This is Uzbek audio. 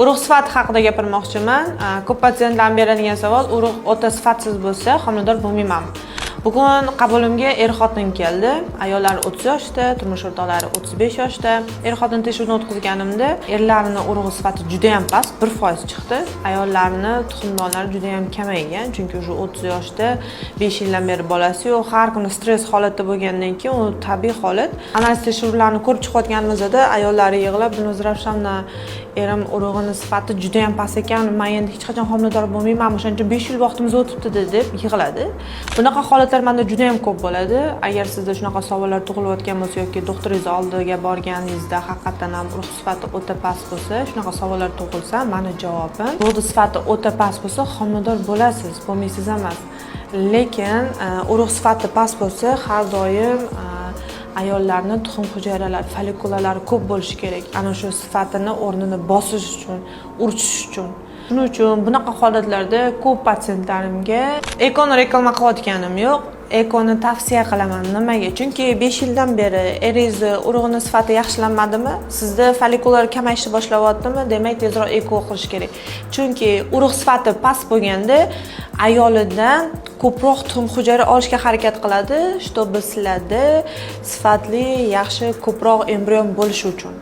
Urug' sifati haqida gapirmoqchiman. Ko'p patsientlardan beradigan savol: urug' o'ta sifatsiz bo'lsa, homilador bo'lmaymanmi? Bugun qabulimga er xotin keldi. Ayollari 30 yoshda, turmush o'rtoqlari 35 yoshda. Er xotin tekshiruvdan o'tkazganimda erlarini urug'i sifati juda ham past, 1% chiqdi. Ayollarni tuxumdonlari juda ham kamaygan, chunki уже 30 yoshda, 5 yildan beri bolasi yo'q, har kuni stress holatda bo'lgandan keyin u tabiiy holat. Analiz tekshiruvlarni ko'rib chiqayotganimizda ayollari yig'lab, "Dilnoza Ravshanovna, erim urug'ini sifati juda ham past ekan, man endi hech qachon homilador bo'lmayman, o'shaning uchun 5 yil vaqtimiz o'tibdi", deb yig'ladi. Bunaqa holatlar manda juda ham ko'p bo'ladi. Agar sizda shunaqa savollar tug'ilayotgan bo'lsa yoki doktoringiz oldiga borganingizda haqiqatdan ham urug' sifati o'ta past bo'lsa, shunaqa savollar tug'ilsa, mani javobim: urug'ni sifati o'ta past bo'lsa, homilador bo'lasiz, bo'lmaysiz emas. Lekin urug' sifati past bo'lsa, har doim ayollarni tuxum hujayralari, follikulalari ko'p bo'lishi kerak, ana shu sifatini o'rnini bosish uchun, urchish uchun. Shuning uchun bunaqa holatlarda ko'p patsientlarimga ekoni reklama qilayotganim yo'q, ekoni tavsiya qilaman. Nimaga? Chunki 5 yildan beri eringizni urug'ini sifati yaxshilanmadimi, sizda follikullar kamayishni boshlayaptimi, demak, tezroq eko qilish kerak. Chunki urug' sifati past bo'lganda ayolidan ko'proq tuxum hujayra olishga harakat qiladi, чтобы sizlarda sifatli, yaxshi, ko'proq embrion bo'lishi uchun.